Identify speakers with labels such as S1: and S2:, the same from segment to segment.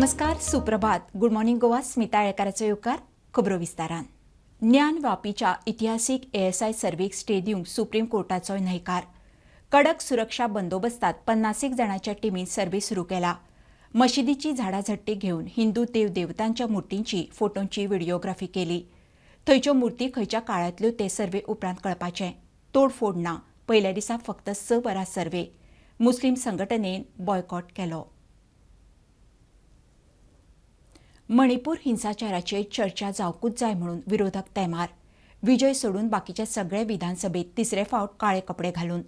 S1: नमस्कार, सुप्रभात. Good morning Goa, Smita आळेकाराचो येवकार. खबरो विस्तारान. ज्ञानवापीच्या इतिहासीक एएसआय सर्वेक स्टे दिवंक सुप्रीम कोर्टाचो न्हयकार. कडक सुरक्षा बंदोबस्तात 50 जाणांच्या टिमीन सर्वे सुरू केला. मशिदीची झाडाझडटी घेवन हिंदू देव देवतांच्या मूर्तींची फोटोंची व्हिडिओग्राफी केली. थंयच्यो मूर्ती खंयच्या काळांतल्यो ते सर्वे उपरांत कळपाचें. तोडफोड ना. पयल्या दिसा फक्त 6 वरां सर्वे. मुस्लीम संघटनेन बॉयकॉट केलो. मणिपूर हिंसाचाराचेर चर्चा जावंकूच जाय म्हणून विरोधक तेमार. विजय सोडून बाकीच्या सगळे विधानसभेत तिसरे फावट काळे कपडे घालून.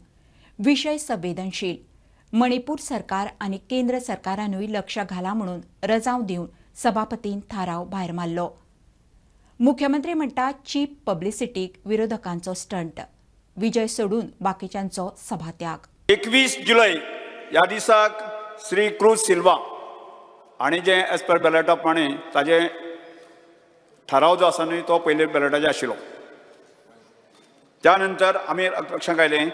S1: विशय संवेदनशील. मणिपूर सरकार आनी केंद्र सरकारानूय लक्ष घाला म्हणून रजांव दिवन सभापतीन थाराव भायर मारलो. मुख्यमंत्री म्हणटा चीप पब्लिसिटीक विरोधकांचो स्टंट. विजय सोडून बाकीच्यांचो सभात्याग.
S2: 21 जुलय ह्या दिसाक श्री क्रूज सिल्वा आनी जे एज पर बॅलेटा प्रमाणे ताजे थाराव जो आसा न्हय तो पयले बॅलेटाचेर आशिल्लो. त्या नंतर आमी लक्षांत आयलें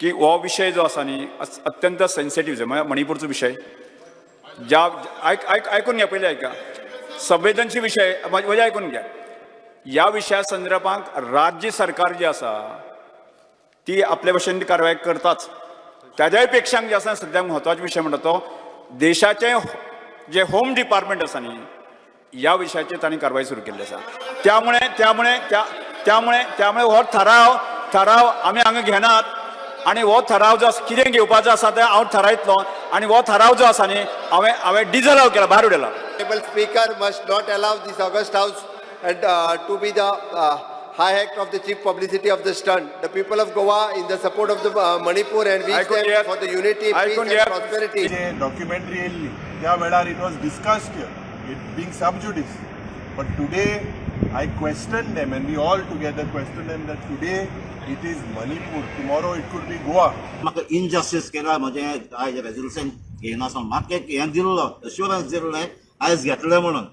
S2: की हो विशय जो आसा न्ही अत्यंत सेन्सिटीव, म्हळ्यार मणिपूरचो विशय. ज्या आयक आयक आयकून घ्या, पयलीं आयका, संवेदनशील विशय म्हजें आयकून घ्या. ह्या विशया संदर्भात राज्य सरकार जी आसा ती आपले भशेन कारवाय करताच. ताज्याय पेक्षा जे आसा सद्याक म्हत्वाचो विशय म्हणटा तो देशाचें जे होम डिपार्टमेंट आसा न्ही ह्या विशयाचेर तांणी कारवाय सुरू केल्ली आसा. त्यामुळे त्यामुळे त्या त्यामुळे त्यामुळे हो थाराव आमी हांगा घेनात आनी हो थाराव जो आसा कितें घेवपाचो आसा तें हांव थारायतलो आनी हो थाराव जो आसा न्ही हांवें डिजल केला, भायर उडयला.
S3: Speaker must not allow this august house and to be the high act of the chief publicity of the stunt. The people of Goa in the support of the Manipur and wish them for the unity, peace and prosperity.
S4: Documentary येयल्ली त्या वेळार it was discussed here, it being sub judice. But today I question them and we all together question them that today it is Manipur, tomorrow it could be Goa.
S5: म्हाका injustice केला म्हजें आयज resolution घेयनासतना म्हाका एक हें दिल्लो, assurance दिल्लें आयज घेतलें म्हणून,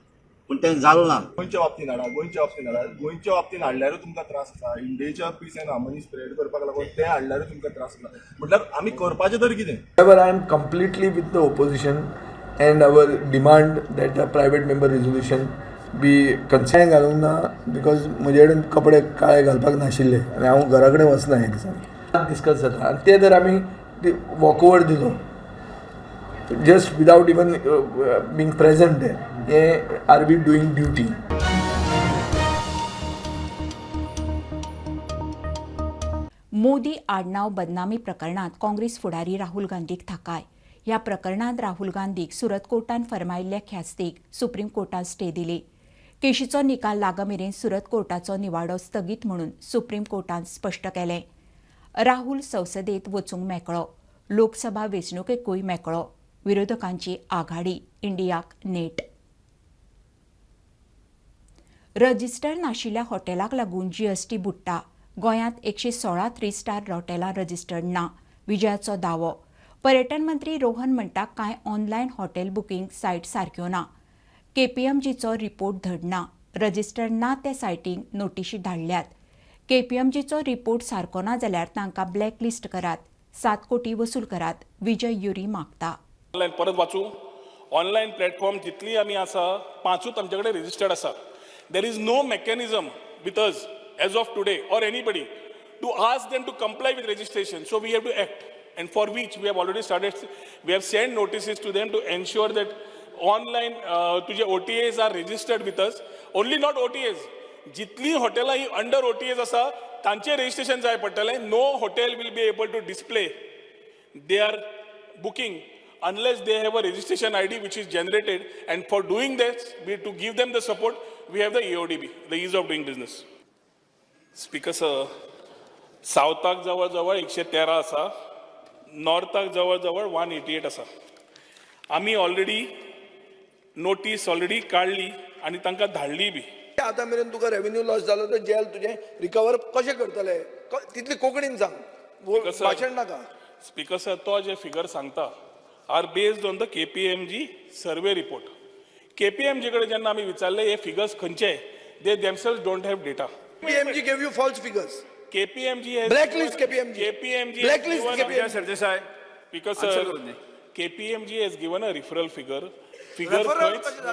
S5: पूण तें जालें ना.
S4: गोंयच्या बाबतीन हाडा, गोंयच्या बाबतीन हाडा, गोंयच्या बाबतीन हाडल्यारूय तुमकां त्रास आसा. इंडियेच्या पीस एंड हार्मनी स्प्रेड करपाक लागून तें हाडल्यारूय तुमकां त्रास आसा. म्हटल्यार आमी करपाचें तर कितें?
S6: However, I am completely with the opposition and our demand that the private member resolution be considered. घालूंक ना because म्हजे कडेन कपडे काळे घालपाक नाशिल्ले आनी हांव घरा कडेन वचना हे दिसांनी. डिस्कस जाता आनी ते जर आमी वॉक ओवर दिलो just without even being present there, हें are we doing duty?
S1: Modi आडनाव बदनामी प्रकरणात काँग्रेस फुडारी राहुल गांधीक थाकाय. ह्या प्रकरणात राहुल गांधीक सुरत कोर्टान फर्मायिल्ल्या ख्यास्तीक सुप्रीम कोर्टान स्टे दिली. केशीचो निकाल लागमेरेन सुरत कोर्टाचो निवाडो स्थगीत म्हणून सुप्रीम कोर्टान स्पश्ट केलें. राहुल संसदेत वचूंक मेकळो, लोकसभा वेंचणुकेकूय मेकळो. विरोधकांची आघाडी इंडियाक नेट. रजिस्टर नाशिल्ल्या हॉटेलाक लागून जीएसटी बुडटा. गोंयांत 116 3 स्टार हॉटेलां रजिस्टर्ड ना, विजयाचो दावो. पर्यटन मंत्री रोहन म्हणटा कांय ऑनलायन हॉटेल बुकींग सायट सारक्यो ना. केपीएमजीचो रिपोर्ट धड ना. रजिस्टर्ड ना त्या सायटींक नोटिशी धाडल्यात. केपीएमजीचो रिपोर्ट सारको ना जाल्यार तांकां ब्लॅकलिस्ट करात, 7 कोटी वसूल करात, विजय युरी मागता.
S7: ऑनलायन परत वाचू. ऑनलायन प्लॅटफॉर्म जितली आमी आसा 5 आमचे कडेन रजिस्टर्ड आसा. There is no mechanism with us as of today or anybody to ask them to comply with registration. So we have to act, and for which we have already started. We have sent notices to them to ensure that online तुझे OTAs are registered with us. Only not OTAs, जितली हॉटेलां ही under OTAs आसा तांचे registration जाय पडटलें. No hotel will be able to display their booking unless they have a registration ID which is generated, and for doing this, we to give them the support, we have the EODB, the ease of doing business. Speaker sir, सावथाक जवळ जवळ 113 आसा, नॉर्थाक जवळ जवळ 188 आसा. आमी already notice already काडली आनी तांकां धाडली बी.
S6: आतां मेरेन तुका रेवेन्यू लॉस जालो तर जेल तुजें रिकवर कशें करतले? तितली कोंकणीन सांग, भाशण नाका.
S7: स्पीकर सर, तो जे फिगर सांगता are based on the KPMG survey report. KPMG कडेन जेन्ना आमी विचारले हे फिगर्स खंयचे, they themselves don't have data.
S6: KPMG gave you false figures.
S7: KPMG has
S6: Blacklist KPMG.
S7: KPMG
S6: Blacklist KPMG.
S2: Sardesai
S7: Speaker
S2: Answer
S7: sir,
S2: करून दी.
S7: KPMG has given a referral figure. Figure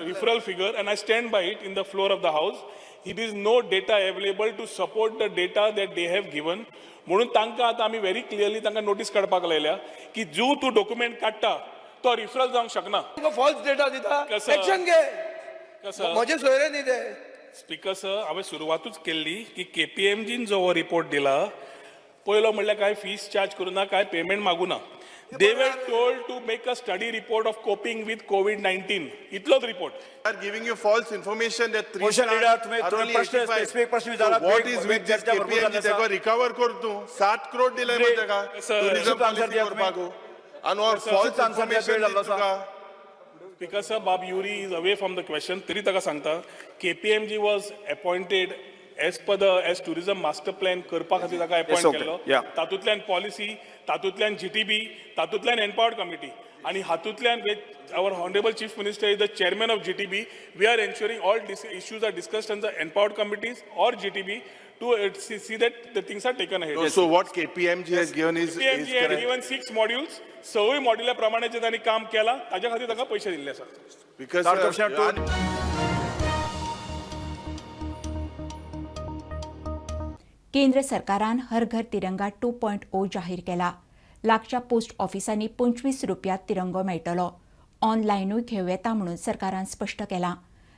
S7: referral figure, and I stand by it in the floor of the house. It is no data available to support the data that they have given. म्हणून तांकां आतां आमी very clearly तांकां notice काडपाक लायल्या की जो तूं डॉक्युमेंट काडटा तो रिफरल जावंक शकना.
S6: तुका फॉल्स डेटा दिता.
S7: कसं?
S6: एक्शन घे.
S7: कसं?
S6: म्हजे सोयरे न्ही ते.
S7: स्पीकर सर, हांवें सुरवातूच केल्ली की केपीएमजीन जो हो रिपोर्ट दिला, पयलो म्हणल्यार कांय फीस चार्ज करूं ना, कांय पेमेंट मागूं ना. They were told to make a study report of coping with COVID-19, इतलोच report.
S4: Are giving you false information that three
S2: Motion
S4: stars
S2: leader, तुम्ही-
S4: are
S2: तुम्ही
S4: only
S2: प्रश्न-
S4: 85.
S2: specific प्रश्न
S4: So
S2: विचारा.
S4: what
S2: एक-
S4: is
S2: एक
S4: with this
S2: चर्चा भरपूर
S4: KPMG
S2: जाल्ली आसा.
S4: तेका रिकवर कर तूं. 7 करोड दिले मरे तेका
S7: Sir,
S4: tourism
S2: answer
S4: policy
S2: दिया तुम्ही.
S4: करपाक आनी हो
S7: Sir,
S4: false
S2: answer दिया,
S4: इन्फॉर्मेशन
S2: वेळ जाल्लो आसा.
S4: तुका.
S7: Speaker sir, Bob Yuri is away from the question, तरी ताका सांगता, KPMG was appointed as per the as tourism master plan करपा खातीर ताका अपॉयंट केल्लो. तातूंतल्यान पॉलिसी, तातूंतल्यान जीटीबी, तातूंतल्यान एम्पावर्ड कमिटी आनी हातूंतल्यान our honourable chief minister is the chairman of GTB. We are ensuring all issues are discussed on the empowered committees or GTB to see that the things are taken ahead.
S4: So what KPMG has given is
S7: KPMG had
S4: correct.
S7: given six modules. सवय मॉड्युला प्रमाणे जे तांणी काम केलां ताच्या खातीर ताका पयशे दिल्ले आसा.
S4: Because
S2: Third question to-
S1: केंद्र सरकारान हर घर तिरंगा 2.0 जाहीर केला. लागच्या पोस्ट ऑफिसांनी 25 रुपयांत तिरंगो मेळटलो. ऑनलायनूय घेवं येता म्हणून सरकारान स्पश्ट केलां.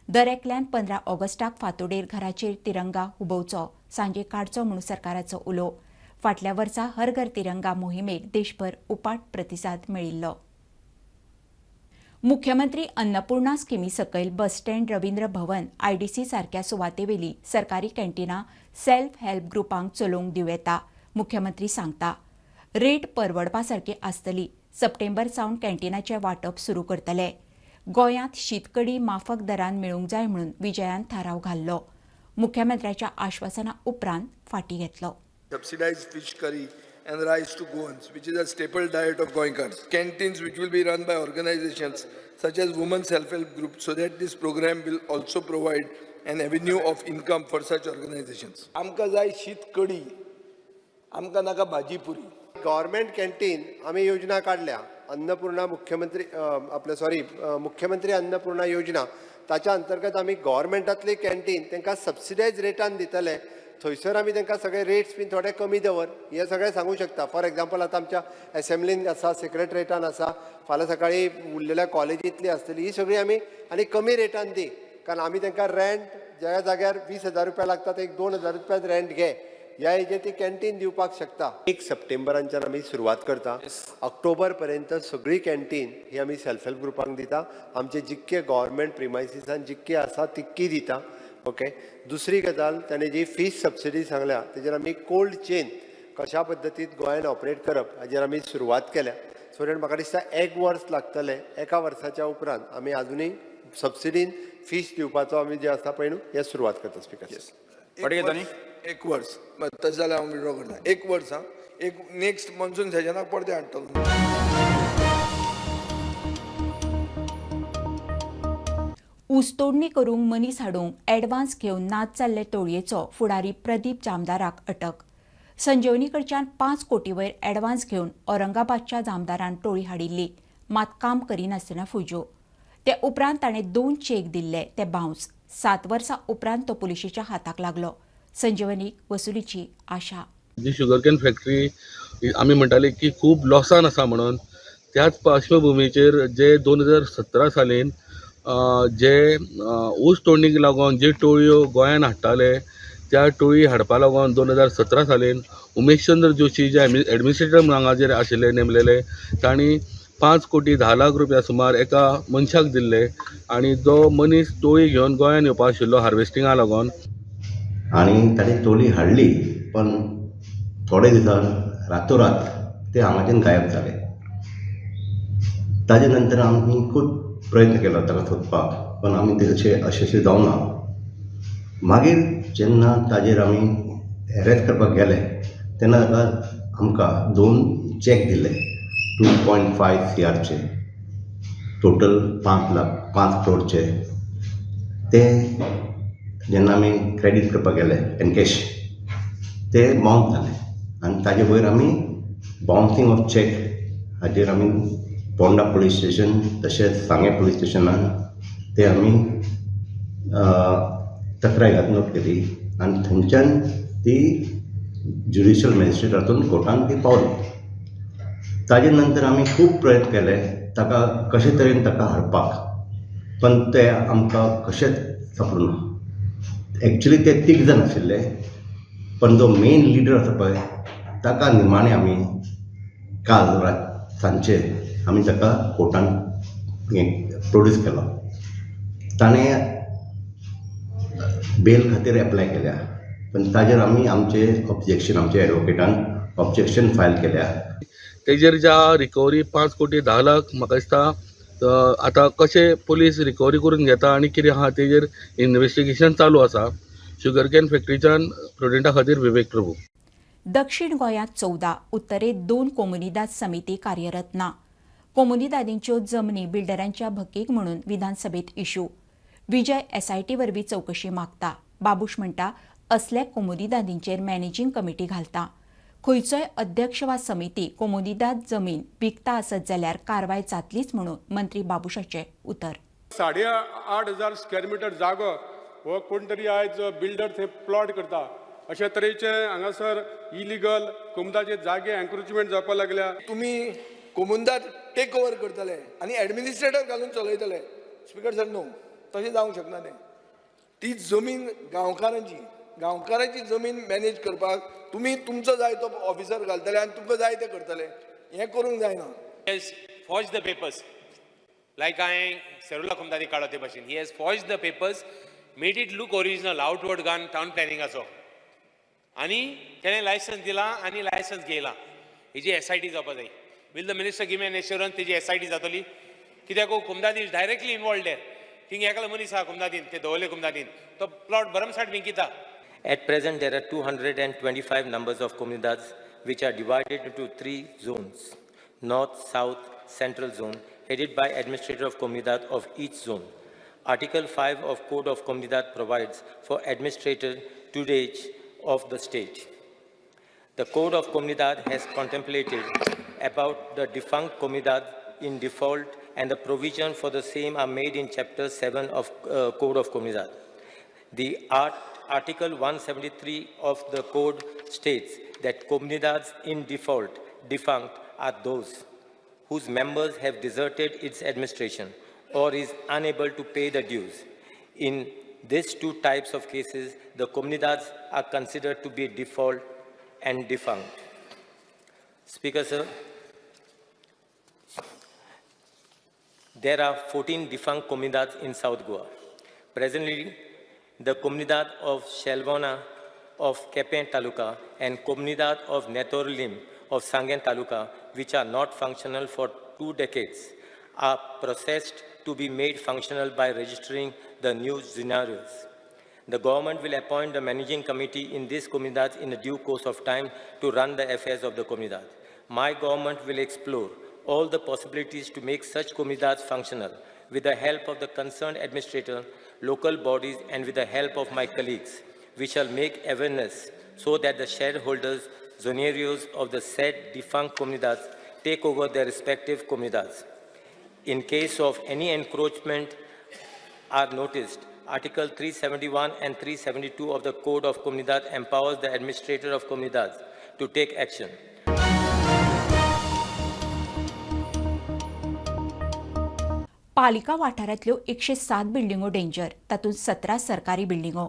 S1: दर एकल्यान 15 ऑगस्टाक फांतोडेर घराचेर तिरंगा हुबोवचो, सांजे काडचो म्हणून सरकाराचो उलो. फाटल्या वर्सा हर घर तिरंगा मोहिमेक देशभर उपाट प्रतिसाद मेळिल्लो. मुख्यमंत्री अन्नपूर्णा स्किमी सकयल bus stand, Ravindra Bhavan, IDC सारक्या सुवातेवेली सरकारी कॅन्टीनां सेल्फ हेल्प ग्रुपांक चलोवंक दिवं येता, मुख्यमंत्री सांगता. रेट परवडपा सारकी आसतली. सप्टेंबर सावन कॅन्टीनाचें वांटप सुरू करतले. गोंयांत शीतकडी माफक दरान मेळूंक जाय म्हणून विजयान थाराव घाल्लो. मुख्यमंत्र्याच्या आश्वासना उपरांत फाटीं घेतलो.
S6: Subsidized fish curry and rice to Goans, which is a staple diet of Goenkars. Canteens which will be run by organizations such as Women Self-Help Group, so that this program will also provide an avenue of income for such organizations. आमकां जाय शीत कडी, आमकां नाका भाजी पुरी.
S3: Government canteen आमी योजना काडल्या, अन्नपूर्णा मुख्यमंत्री आपलं सॉरी मुख्यमंत्री अन्नपूर्णा योजना. ताच्या अंतर्गत आमी गव्हर्मेंटांतली कॅन्टीन तांकां सबसिडायज रेटान दितले. थंयसर आमी तांकां सगळे रेट्स बीन थोडे कमी दवर हे सगळें सांगूं शकता. फॉर एग्जाम्पल, आतां आमच्या एसेंब्लीन आसा, सेक्रेटरेटान आसा, फाल्यां सकाळीं उरलेल्या कॉलेजींतली आसतली. ही सगळी आमी आनी कमी रेटान दी, कारण आमी तांकां रेंट ज्या जाग्यार 20,000 रुपया लागता ते एक 2,000 रुपयात रेंट घे ह्या हेजेर ती कॅन्टीन दिवपाक शकता. 1 सप्टेंबरांच्यान आमी सुरवात करता. ऑक्टोबर पर्यंत सगळी कॅन्टीन ही आमी सेल्फ हेल्प ग्रुपांक दिता. आमचे जितके गव्हर्मेंट प्रिमायसिसान जितके आसा तितकी दिता. ओके, दुसरी गजाल, ताणें जी फीस सबसिडी सांगल्या तेजेर आमी कोल्ड चेन कशा पद्दतीन गोंयान ऑपरेट करप हाजेर आमी सुरवात केल्या. सो that म्हाका दिसता एक वर्स लागतलें. एका वर्साच्या उपरांत आमी आजुनूय सबसिडीन फीस दिवपाचो आमी जे आसा पळय न्हू हें सुरवात करता. स्पिकर,
S2: फाटीं घेता न्ही?
S6: एक वर्स तशें जाल्यार हांव विड्रॉ करता. एक वर्स आं, एक नेक्स्ट मॉन्सून सेशनाक परतें हाडटलो.
S1: ऊसतोडणी करूंक मनीस हाडूंक एडवान्स घेवन नाच जाल्ले टोळयेचो फुडारी प्रदीप जामदाराक अटक. संजीवनी कडच्यान 5 कोटी वयर एडवान्स घेवन औरंगाबादच्या जामदारान टोळी हाडिल्ली, मात काम करिनासतना फुज्यो. ते उपरांत ताणें 2 चेक दिल्ले ते बाउन्स. 7 वर्सां उपरांत तो पुलिशेच्या हाताक लागलो. संजीवनीक वसुलीची आशा.
S8: जी शुगरकेन फॅक्टरी आमी म्हणटाले की खूब लॉसान आसा म्हणून, त्याच पार्श्वभुमीचेर जे 2017 सालीन जे ऊस तोडणीक लागून जे टोळयो गोंयान हाडटाले त्या टोळी हाडपा लागून 2017 सालीन उमेशचंद्र जोशी जे एडमिनिस्ट्रेटर म्हणून हांगा आशिल्ले नेमलेले, तांणी 5 कोटी 10 लाख रुपया सुमार एका मनशाक दिल्ले आनी जो मनीस टोळी घेवन गोंयान येवपा आशिल्लो हार्वेस्टिंगा लागून.
S9: आनी ताणी टोळी हाडली, पण थोडे दिसान रातोरात ते हांगाच्यान गायब जाले. ताजे नंतर आमी खूब प्रयत्न केलो ताका सोदपाक, पण आमी ते अशें जावना. मागीर जेन्ना ताजेर आमी एरेस्ट करपाक गेले तेन्ना ताका आमकां 2 चॅक दिले 2.5 CRचे, टोटल 5 लाख 5 करोडचे. ते जेन्ना आमी क्रेडीट करपाक गेले एनकॅश, ते बाउन्स जाले आनी ताजे वयर आमी बाउन्सिंग ऑफ चॅक हाजेर आमी पोंडा पुलीस स्टेशन तशेंच सांगें पुलीस स्टेशनान ते आमी तक्रार घालून केली आनी थंयच्यान ती ज्युडिशियल मॅजिस्ट्रेटातून कोर्टान ती पावली. ताजे नंतर आमी खूब प्रयत्न केले ताका कशे तरेन ताका हाडपाक, पण ते आमकां कशेंच सापडूना. एक्चुली ते तीग जाण आशिल्ले, पण जो मेन लिडर आसा पळय ताका निमाणें आमी काल रात सांजचे आमी ताका कोर्टान प्रोड्यूस केलो. ताणें बेल खातीर एप्लाय केल्या, पण ताजेर आमी आमचे ऑब्जेक्शन, आमचे एडवोकेटान ऑब्जेक्शन फायल केल्या.
S8: तेजेर ज्या रिकवरी 5 कोटी 10 लाख म्हाका दिसता आतां कशें पुलीस रिकवरी करून घेता आनी कितें आहा तेजेर इन्वेस्टिगेशन चालू आसा. शुगरकेन फॅक्टरीच्यान प्रुडंटा खातीर विवेक प्रभू.
S1: दक्षिण गोंयांत 14, उत्तरेंत 2 कोमुनिदाद समिती कार्यरत ना. कोमुनिदादींच्यो जमनी बिल्डरांच्या भकीक म्हणून विधानसभेत इश्यू. विजय एसआयटी वरवीं चवकशी मागता. बाबूश म्हणटा असल्या कोमुनिदादींचेर मॅनेजींग कमिटी घालता. खंयचोय अध्यक्ष वा समिती कोमुनिदाद जमीन विकता आसत जाल्यार कारवाय जातलीच म्हणून मंत्री बाबूशाचें उतर.
S10: 8,500 स्क्वेअर मिटर जागो हो कोण तरी आयज बिल्डर थंय प्लॉट करता. अशा तरेचे हांगासर इलिगल कोमुनिदादचे जागे एन्क्रोचमेंट जावपाक लागल्या.
S6: तुमी कोमुनिदाद टेक ओवर करतले आनी एडमिनिस्ट्रेटर घालून चलयतले. स्पिकर सर न्हू, तशें जावंक शकना तें. ती जमीन गांवकारांची, गांवकारांची जमीन मॅनेज करपाक तुमी तुमचो जाय तो ऑफिसर घालतले आनी तुमकां जाय तें करतले, हें करूंक जायना.
S11: Forged the papers like हांवें सेरुला कोमुनिदादी काडलो ते भाशेन. He has forged the papers, made it look original outward gone town प्लॅनिंगाचो, आनी तेणें लायसन्स दिलां आनी लायसन्स घेयलां. हेजी एसआयटी जावपा जाय. Will the minister give an assurance तेजी एसआयटी जातली? कित्याक comunidade is directly involved there. Thing एकलो मनीस आहा कोमुनिदादीन, ते दवरले कोमुनिदादीन, तो प्लॉट भरमसाठ विंकिता.
S12: At present, there are 225 numbers of comunidades which are divided into 3 zones: North, South, Central Zone, headed by administrator of comunidad of each zone. Article 5 of Code of Comunidad provides for administrator tutelage of the state. The Code of Comunidad has contemplated about the defunct comunidad in default, and the provision for the same are made in Chapter 7 of Code of Comunidad. The Article 173 of the Code states that comunidades in default, defunct, are those whose members have deserted its administration or is unable to pay the dues. In these two types of cases, the comunidades are considered to be default and defunct. Speaker, sir, there are 14 defunct comunidades in South Goa. Presently, the Comunidad of Shelvona of Kepen Taluka and Comunidad of Netorlim of Sangen Taluka, which are not functional for 2 decades, are processed to be made functional by registering the new scenarios. The government will appoint the managing committee in this comunidad in the due course of time to run the affairs of the comunidad. My government will explore all the possibilities to make such comunidades functional with the help of the concerned administrator, local bodies, and with the help of my colleagues. We shall make awareness so that the shareholders, zonarios of the said defunct comunidades take over their respective comunidades. In case of any encroachment are noticed, Article 371 and 372 of the Code of Comunidad empowers the administrator of comunidades to take action.
S1: पालिका वाठारांतल्यो 107 बिल्डिंगो danger, तातूंत 17 सरकारी बिल्डिंगो.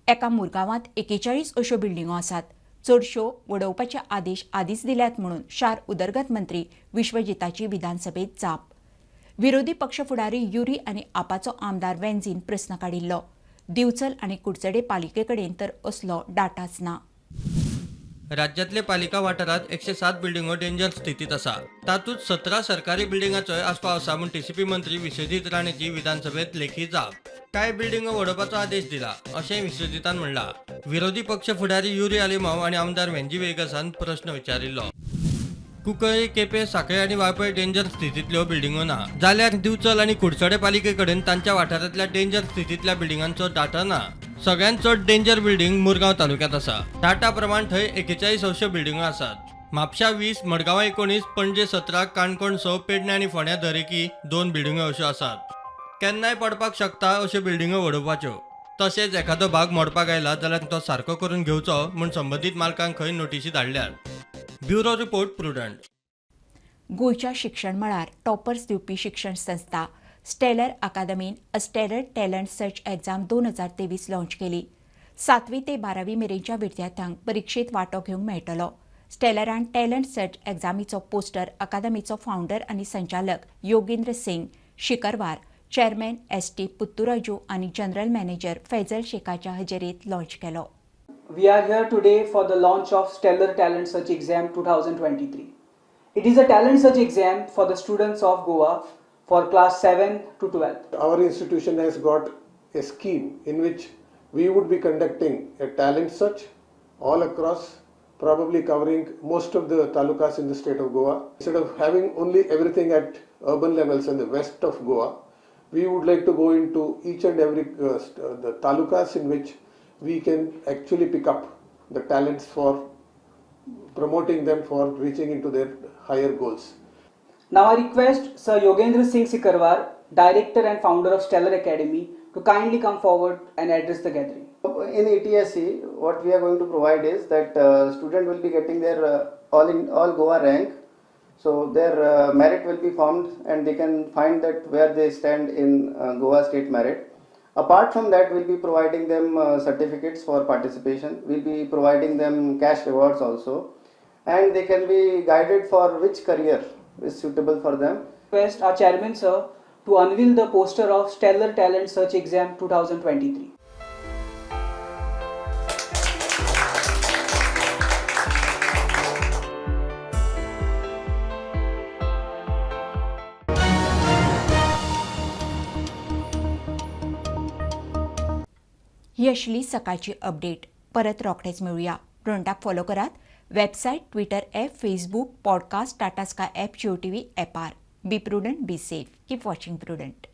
S1: एका मुरगांवांत 41 अश्यो बिल्डिंगो आसात. चडश्यो वडोवपाचे आदेश आदींच दिल्यात म्हणून शार उदरगत मंत्री विश्वजिताची विधानसभेत जाप. विरोधी पक्ष फुडारी युरी आनी आपाचो आमदार वेन्झीन प्रस्न काडिल्लो. दिवचल आनी कुडचडे पालिके कडेन तर असलो डाटाच ना.
S13: राज्यातले पालिका वाठारात 107 बिल्डिंगो डेंजर स्थितीत आसा. तातूंत 17 सरकारी बिल्डिंगाचोय आस्पाव आसा म्हूण टीसीपी मंत्री विश्वजीत राणेची विधानसभेत लेखी जाप. कांय बिल्डिंगो वडोवपाचो आदेश दिला अशें विश्वजितान म्हणलां. विरोधी पक्ष फुडारी युरी आलिमाव आनी आमदार वेंजी वेगसान प्रस्न विचारिल्लो. कुंकळ्ळी, केपें, साखळे आनी वाळपय डेंजर स्थितींतल्यो बिल्डिंगो ना जाल्यार दिवचल आनी कुडचडे पालिके कडेन तांच्या वाठारांतल्या डेंजर स्थितींतल्या बिल्डिंगांचो डाटा ना. सगळ्यांत चड डेंजर बिल्डिंग मुरगांव तालुक्यांत आसा. डाटा प्रमाण थंय 41 अश्यो बिल्डिंगो आसात. म्हापशा 20, मडगांवां 19, पणजे 17, काणकोण 6, पेडणे आनी फोंड्यां दरेकी 2 बिल्डिंगो अश्यो आसात. केन्नाय पडपाक शकता अश्यो बिल्डिंगो वडोवपाच्यो. तशेंच एखादो भाग मोडपाक आयला जाल्यार तो सारको करून घेवचो म्हूण संबंदीत मालकांक खंय नोटिशी धाडल्यात. Bureau report, Prudent.
S1: गोंयच्या शिक्षण मळार टॉपर्स दिवपी शिक्षण संस्था stellar अकादमीन a stellar talent search exam 2023 launch केली. 7वी ते 12वी मेरेनच्या विद्यार्थ्यांक परिक्षेत वांटो घेवंक मेळटलो. स्टेलरान टॅलंट सर्च एग्जामीचो पोस्टर अकादमीचो फावंडर आनी संचालक योगेंद्र सिंग शिकरवार, चेअरमॅन एस.टी. पुत्तुराजू आनी जनरल मॅनेजर फैजल शेखाच्या हजेरेंत लॉन्च केलो.
S14: We are here today for the launch of Stellar Talent Search Exam 2023. It is a talent search exam for the students of Goa for class 7 to 12.
S15: Our institution has got a scheme in which we would be conducting a talent search all across, probably covering most of the talukas in the state of Goa. Instead of having only everything at urban levels in the west of Goa, we would like to go into each and every the talukas in which we can actually pick up the talents for promoting them for reaching into their higher goals.
S14: Now I request Sir Yogendra Singh Sikarwar, Director and Founder of Stellar Academy, to kindly come forward and address the gathering.
S16: In ATSE, what we are going to provide is that student will be getting their all Goa rank. So their merit will be formed and they can find that where they stand in Goa state merit. Apart from that, we'll be providing them certificates for participation. We'll be providing them cash rewards also. And they can be guided for which career is suitable for them.
S14: Request our chairman sir to unveil the poster of Stellar Talent Search Exam 2023.
S1: ही आशिल्ली सकाळची update. परत रोखडेच मेळुया. प्रुडंटाक follow करात website, Twitter app, Facebook, podcast, Tata Sky app, Jio TV ॲपार. Be prudent, be safe, keep watching Prudent.